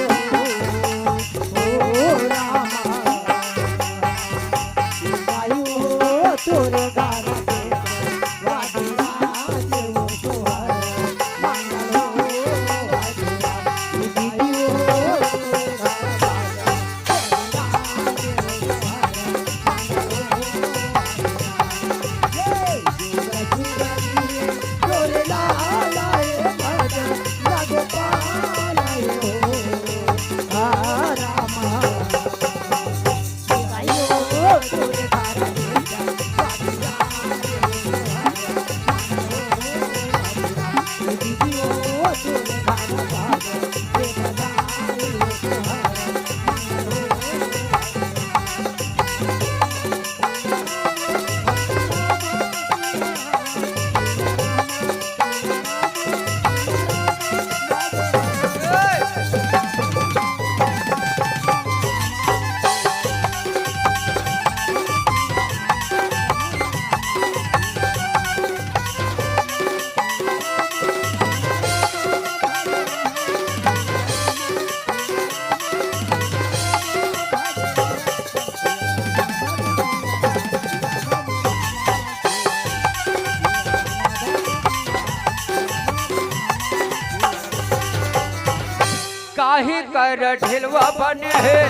काहे कर ढेलवा बने हे,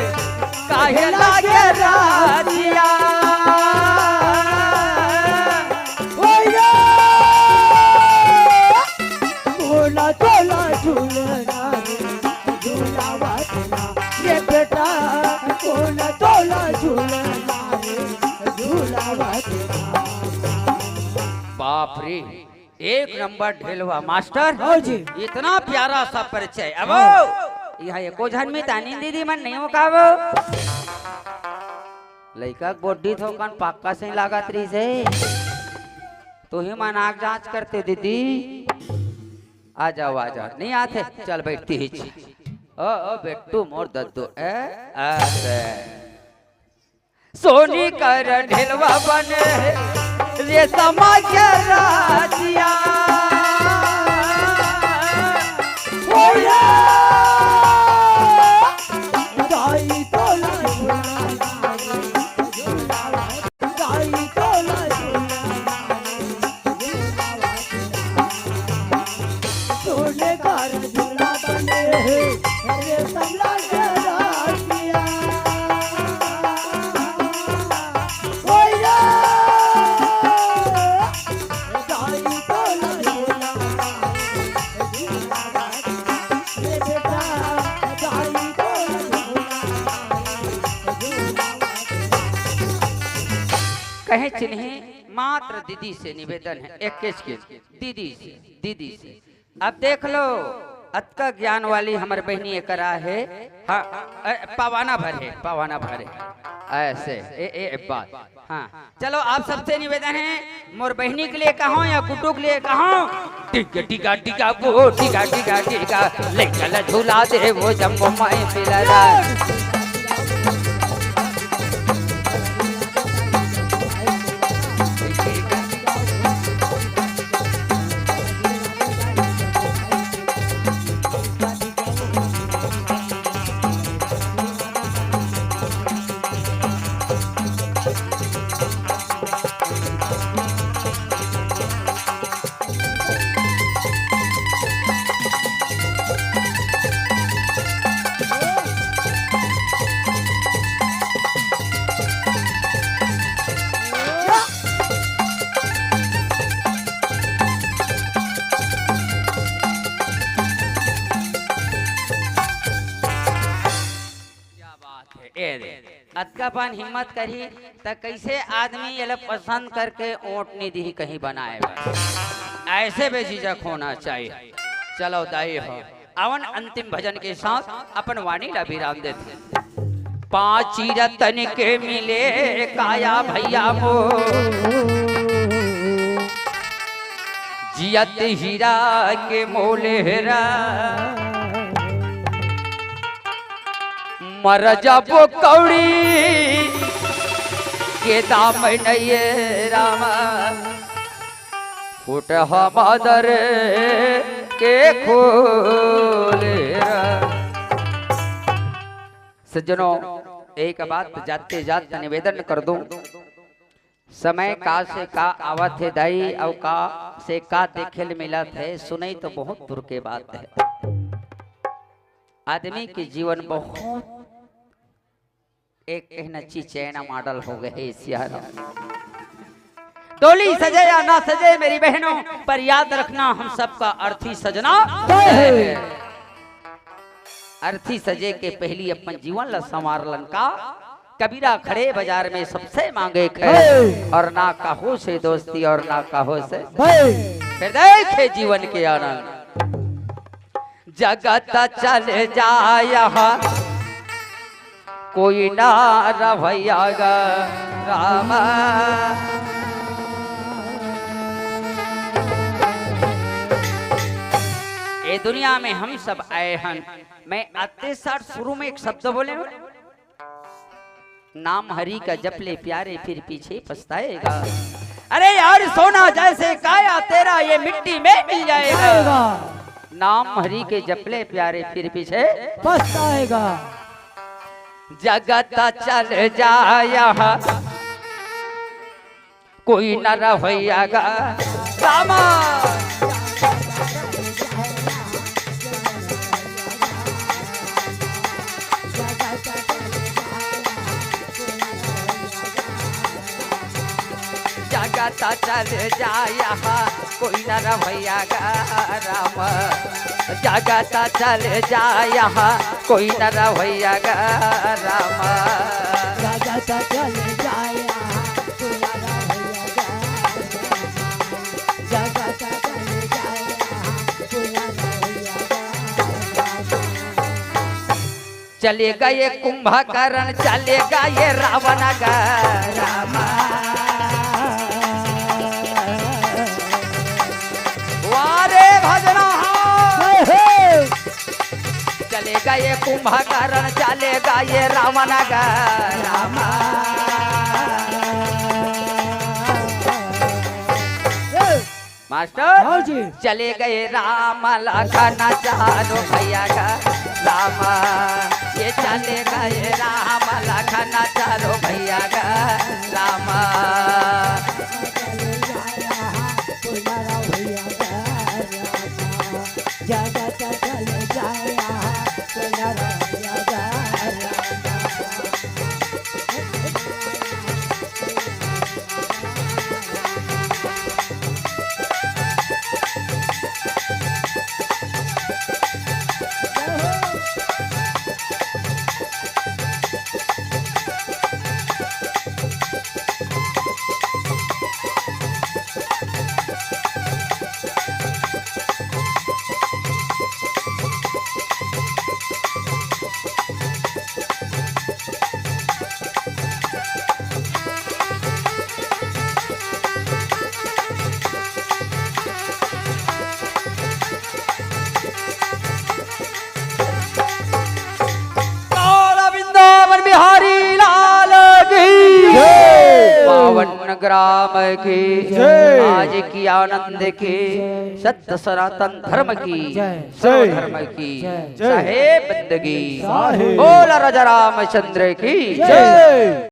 काहे लागे रातिया। ओए रे, कोन तोला झूलना रे, झूलावा देना रे बेटा, कोन तोला झूलना रे, झूलावा देना। बाप रे, एक नंबर ढेलवा मास्टर। हाँ जी। इतना प्यारा सा परिचय। अब हाँ। यहाँ एको झन में तानी दीदी मन नहीं हो का वो? लइका के body थोकन पक्का से लागत रहिस हे। तुही मन आँख जाँच करते दीदी। आ जाओ, आ जाओ। नहीं आते, चल बैठती ही। ओ, ओ, बेट्टू मोर दद्दू। ए, ऐसे। सोनी कर ढेलवा बने हे, रेशमा के रातिया। ओए, दाई तोला झूला, दाई तोला झूला। सोने का रसगुल्ला बने हे, अरे समला के रासिया। ओए रे, दाई तोला झूला, रे बेटा, दाई तोला झूला। कहे चिन्हे मात्र दीदी से निवेदन है, एक के दीदी से, दीदी से। अब देख लो, अतका ज्ञान वाली हमर बहिनी एकरा हे। हाँ, ए, पवाना भर हे, पवाना भर हे। ऐसे, ए, ए, ए, बात। हाँ, चलो, आप सबसे निवेदन है, मोर बहिनी के लिए कहो या गुड्डू के लिए कहो, टिका, टिका, टिका, वो टिका, टिका, टिका, ले चल झूला दे वो जम्बो माई पिला। क्या बात है, ए दे। अतका पन हिम्मत करही, त कइसे आदमी एला पसंद करके ओट नइ दिही कहीं बनाए बर? ऐसे बेझिझक होना चाहिए। चलो दाई हो, अवन अंतिम भजन के साथ अपन वाणी ला विराम देथे। पांची रतन के मिले काया भइया मोर, जियत हीरा के मोल हेरा। मर जाबो कौड़ी के दाम नइये रामा, फूट हमदर के खोले। सज्जनों, एक बात जाते जात निवेदन कर दूं, समय का से का आवत हे दाई, अउ का से का देखे ल मिलत हे, सुनई तो बहुत दूर के बात हे। आदमी के जीवन बहुत एक कहना ची चैना मॉडल हो गए हे सियारा। डोली सजे या ना सजे मेरी बहनों, पर याद रखना हम सबका अर्थी सजना। जय हे। अर्थी सजे के पहली अपन जीवन ला संवार लन का। कबीरा खड़े बाजार में सबसे मांगे खैर, हे। और ना कहो से दोस्ती और ना कहो से भाई। फिर देखे जीवन के आनंद। जगत चल जाय ह, कोई ना रहैया ग राम। ए दुनिया में हम सब आए हन। मैं आते साथ शुरू में एक शब्द बोले हूँ, नाम हरि का जप ले प्यारे, फिर पीछे पछताएगा। अरे यार, सोना जैसे काया तेरा, ये मिट्टी में मिल जाएगा। जाएगा। नाम हरि के जप ले प्यारे, फिर पीछे पछताएगा। जगत चल जाय ह, कोई न रहैया गा रामा। चले जाय यहाँ कोई नर भैया गा राम, जगत चले जाय यहाँ कोई नर भैया गा राम। जगत चले जाय यहाँ कोई नर भैया गा राम, जगत चले जाय यहाँ कोई नर भैया गा राम। चले गए कुंभकर्ण, चले गए रावण गा राम। वाह रे भजना हो। चले गए कुंभकर्ण, चले गए रावण गा राम। मास्टर, हाँ जी। चले गए राम लखन चारों भैया गा राम, ये चले गए राम लखन चारों भैया गा राम। जगत चले जाय यहाँ कोई नर भैया गा राम। काला वृंदावन बिहारी लाल की जय। पावन ग्राम की जय। आज की आनंद की जय। सत्य सनातन धर्म की जय। सर्व धर्म की जय। साहेब बंदगी साहेब। बोला राजा रामचंद्र की जय।